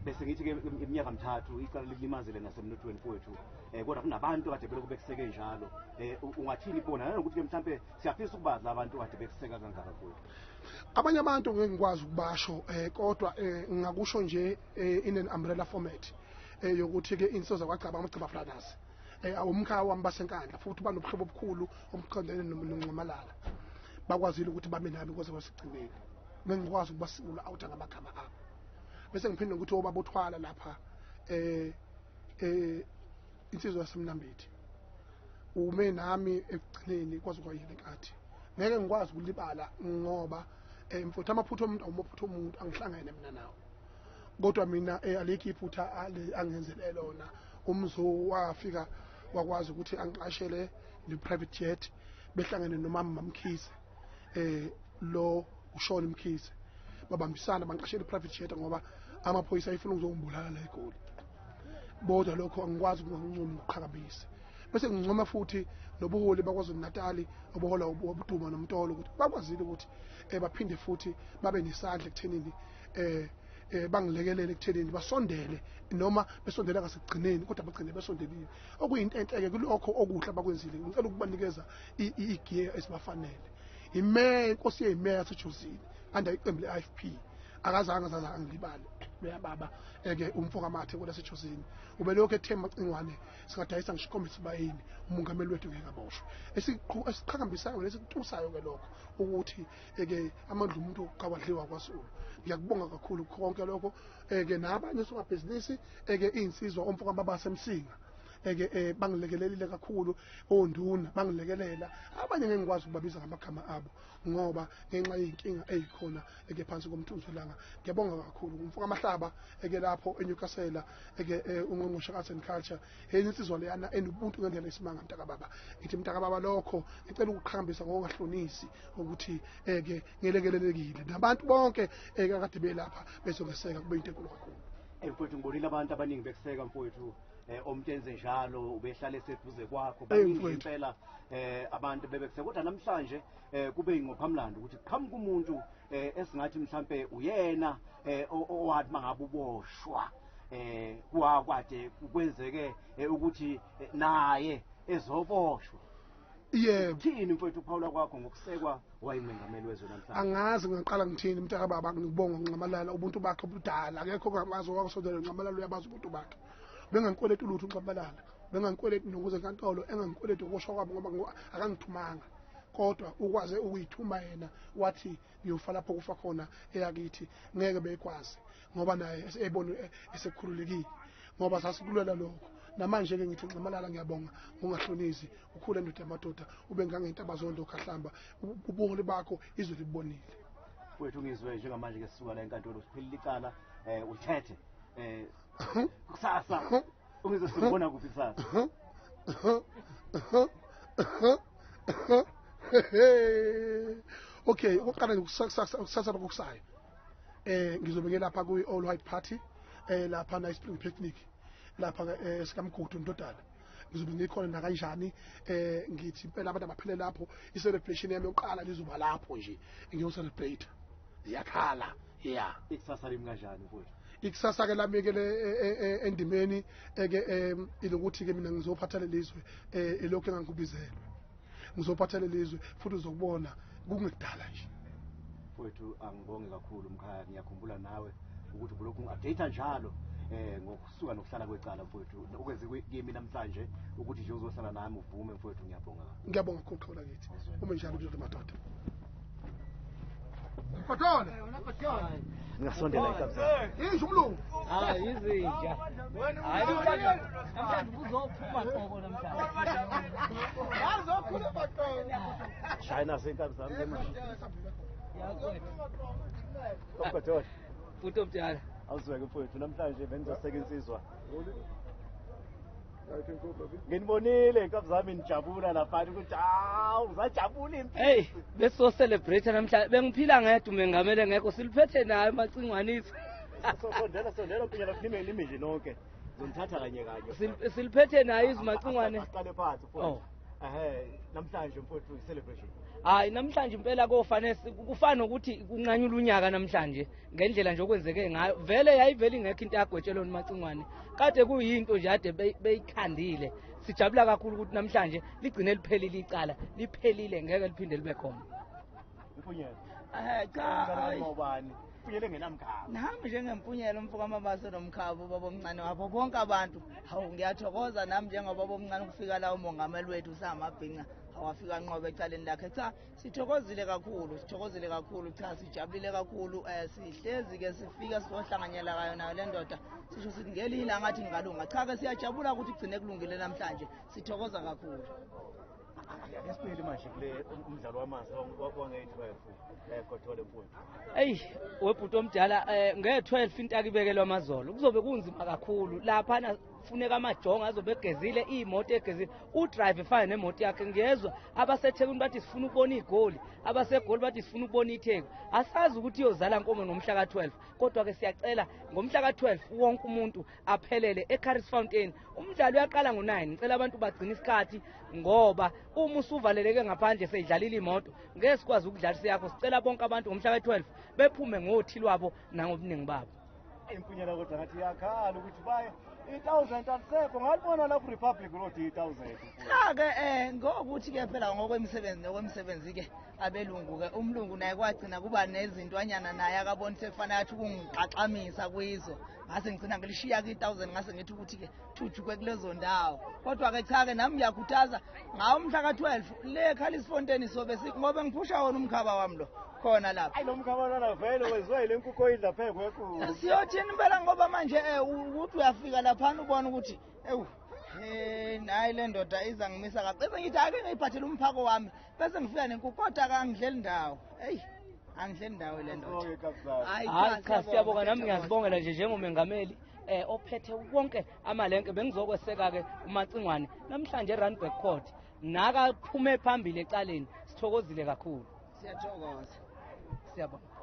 Bese ngithi ke iminyaka mithathu icala likulimazile nasemnothweni mfowethu, kodwa kunabantu kade belokhu bekuseke njalo. Ungathini kubona nanokuthi ke mhlambe siyafisa ukubazi labantu kade bekuseka kangaka mfowethu? Abanye abantu ngeke ngikwazi ukubasho, kodwa ngingakusho nje in an umbrella format yokuthi ke insizwa kwaGcaba, amaGcaba Brothers, umkhaya wami baseNkandla, futhi banobuhlobo obukhulu obuqondene noNxamalala. Bakwazile ukuthi bame nami kwaze kwasigcineni, ngeke ngikwazi ukubasingle out ngamagama abo. Bese ngiphinde ukuthi obaba uthwala lapha, insizwa yasemnambithi, ume nami ekugcineni kwaze kwayile nkathi. Ngeke ngikwazi ukulibala ngoba mfowethu, amaphutha omuntu awumaphutha omuntu, angihlangene mina nawo, kodwa mina alikho iphutha angenzele lona. Umzo wafika wakwazi ukuthi angiqashele ne-private jet, behlangene nomama Mamkhize, lo ushona Mkhize, babambisana bangiqashela i-private jet ngoba amaphoyisa ayefuna ukuzongibulala la eGoli. Bodwa lokho angikwazi ukungancoma ukuqhakambisa. Bese ngincoma futhi nobuholi baKwaZulu Natal obuhola obuduma noMtolo, ukuthi bakwazile ukuthi baphinde futhi babe nesandla ekuthenini bangilekelele ekuthenini basondele, noma besondela ngasekugcineni, kodwa bagcine besondelile, okuyinto enhle-ke. Kulokho okuhle abakwenzile, ngicela ukubanikeza igiye esibafanele. Imeya, inkosi yeyimeya yaseJozini under iqembu le-IFP, akazange azaze angilibale loya baba eke umfo kaMathe kwelaseJozini. Ubelokhu ethe, "Macingwane, singadayisa ngisho inkomo esibayeni, umongameli wethu ngeke aboshwe." Esiqhakambisayo nesikutusayo-ke lokho ukuthi eke amandla omuntu kawadliwa kwaZulu. Ngiyakubonga kakhulu konke lokho. Eke nabanye osomabhizinisi, eke iy'nsizwa, omfo kababasemsinga, eke bangilekelelile kakhulu, onduna bangilekelela. Abanye ngeke ngikwazi ukubabiza ngamagama abo ngoba ngenxa yey'nkinga ey'khona eke phansi komthunzi welanga. Ngiyabonga kakhulu umfo kaMahlaba eke lapho eNewcastle, eke ungqongqoshe ka-Arts and Culture, enye insizwa leyana enobuntu ngendlela esimanga. Mntakababa, ngithi mntakababa, lokho ngicela ukuqhakambisa ngokungahlonisi ukuthi eke ngelekelelekile nabantu bonke eke akade belapha bezongeseka, kube into enkulu kakhulu. Mfowethu, ngibonile abantu abaningi bekuseka mfowethu. Omuntu enze njalo ubehlale eseduze kwakho. Hey, Baningi mfowethu. impela abantu bebekuseka, kodwa namhlanje kube ingqophamlando ukuthi qhamuka umuntu esingathi mhlambe uyena owathi mangabe uboshwa kwakwade kwenzeke ukuthi naye ezoboshwa. Yebo. Thini mfowethu, uphawula kwakho ngokusekwa wayengumengameli wezwe namhlanje? Angazi ngaqala ngithini mntakababa. Ngibonga uNxamalala, ubuntu bakhe obudala, akekho ongamazi owakusondela uNxamalala, uyabazi ubuntu bakhe. Bengangikweleti lutho uNxamalala, bengangikweleti nokuze enkantolo, engangikweleti ukuboshwa kwabo ngoba akangithumanga, kodwa ukwaze ukuyithuma yena, wathi ngiyofa lapho kufa khona eyakithi. Ngeke bekwazi ngoba naye ebone esekhululekile ngoba sasikulwela lokho. Namanje-ke ngithi Nxamalala, ngiyabonga ngongahlonizi, ukhule ndoda yamadoda, ube ngangentaba zondo khahlamba, ubuholi bakho izwe libonile. Mfowethu, ngizwe njengamanje ke sisuka la enkantolo, usiphelile icala, ulithethe. Kusasa ungizwe sikubona kuphi kusasa? Okay, okokuqala nje, kusasa lokusayo ngizobe ngelapha kwi-All White Party, lapha na Spring Picnic lapha sikaMgudu ndodana, ngizobe ngikhona nakanjani. Ngithi impela abantu abaphele lapho, i-celebration yami yokuqala lizoba lapho nje, ngiyo-celebrate, ziyakhala ya. Ikusasa limi kanjani mfowethu? Ikusasa ke lami ke endimeni eke ilokuthi ke mina ngizophatha lelizwe elokhu engangikubizelwe, ngizophatha lelizwe futhi uzokubona kungekudala nje. Mfowethu, angibonge kakhulu mkhaya. Ngiyakhumbula nawe ukuthi ubulokhu ngi-update njalo ngokusuka nokuhlala kwecala mfowethu. Ukwenze kimi namhlanje ukuthi nje uzohlala nami uvume mfowethu, ngiyabonga kakhulu. Ngiyabonga kakhulu, qhawe lakithi, uma njalo kuzoda madoda. Godole. Ngingasondela ikabza. Yisho umlungu. Hayi, izinja. Hayi, namhlanje kuzophuma qobo namhlanje. Shayina naso inkabi zami ke manje. Yakwethu. Godole. Futhi omdala. Awuzweke mfowethu, namhlanje bengizoseka insizwa. Nginibonile inkabi zami nijabula lapha ukuthi hawu, uzajabula impilo. Hey, beso celebrate namhlanje. Bengiphila ngedwa umengameli ngekho, siliphethe naye macingwanisi. Sondela, sondela mpinyana, nime nime nje nonke. Ngizonithatha kanye kanye. Siliphethe naye izimacingwane. Asiqale phansi mfowethu. Oh. Ehe, namhlanje mfowethu i-celebration. Hayi, namhlanje impela kofanele kufana nokuthi kunqanyula unyaka namhlanje ngendlela nje okwenzeke ngayo. Vele yayivele ingekho into yagwetshelwa uMacingwane, kade kuyinto nje ade beyikhandile. Sijabula kakhulu ukuthi namhlanje ligcine liphelile icala, liphelile, ngeke liphinde libe khona. Impunyelo. Cha, hayi. Ngobani? Impunyelo engenamkhaba. Nami njengempunyelo umfo kaMabaso nomkhaba ubaba omncane wabo bonke abantu. Hawu, ngiyathokoza nami njengoba omncane ukufika la umongameli wethu samabhinca awafika nqobe ecaleni lakhe. Cha, sithokozile kakhulu, sithokozile kakhulu, cha sijabulile kakhulu. Sihlezi ke sifika sizohlanganyela kayo nayo le ndoda, sisho sithi ngelinye ilanga ngathi ngingalunga. Cha ke siyajabula ukuthi kugcine kulungile namhlanje, sithokoza kakhulu. Ake sibuyele manje kule umdlalo wamanzi wange-12 Gothole mfowethu. Eyi, webhuti omdala, nge-12 intaka ibekelwa amazolo, kuzobe kunzima kakhulu laphana. Funeka amajongo azobe egezile, iy'moto egezile, udrive efane nemoto yakhe. Ngiyezwa abaseThekwini bathi sifuna ukubona igoli, abasegoli bathi sifuna ukubona iTheku. Asazi ukuthi iyozala nkomo ngomhla ka-12, kodwa-ke siyacela ngomhla ka-12 wonke umuntu aphelele eCurries Fountain. Umdlalo uyaqala ngo-9. Ngicela abantu bagcine isikhathi, ngoba uma usuvaleleke ngaphandle seyidlalile imoto, ngeke sikwazi ukudlalisa yakho. Sicela bonke abantu ngomhla ka-12 bephume ngothi lwabo nangobuningi babo. Impunyelo kodwa ngathi iyakhala ukuthi baye i-1000 alisekho, ngalibona lapho Republic Road i-1000. Cha ke, ngokuthi ke phela ngokwemisebenzi nokwemisebenzi ke abelungu ke, umlungu naye kwagcina kuba nezintwanyana naye akabona sekufanele athi ukungixaxamisa kuyizo, ngase ngigcina ngilishiya ki-1000, ngase ngithi ukuthi ke thujukwe kulezo ndawo. Kodwa ke cha ke nami ngiyakhuthaza ngawo umhla ka-12 le Curries Fountain sobe ngoba ngiphusha wona umkhaba wami lo khona lapha. Ayi, lo mkhaba lona vele wenziwa yile nkukhu oyidla phezu kwenkukhu. Siyothini impela, ngoba manje ukuthi uyafika laphana ubona ukuthi ewu nayi le ndoda iza ngimisa kabi, bese ngithi ake ngiyiphathele umphako wami, bese ngifika nenkukhu, kodwa akangidleli ndawo. Eyi, angidleli ndawo le ndoda. Sibonge Kabzana. Hayi. Hayi cha, siyabonga. Nami ngiyazibongela nje njengomengameli ophethe wonke amalenke. Bengizokweseka ke uMacingwane namhlanje eRandburg Court, nakaphume phambili ecaleni. Sithokozile kakhulu. Siyathokoza. Siyabonga.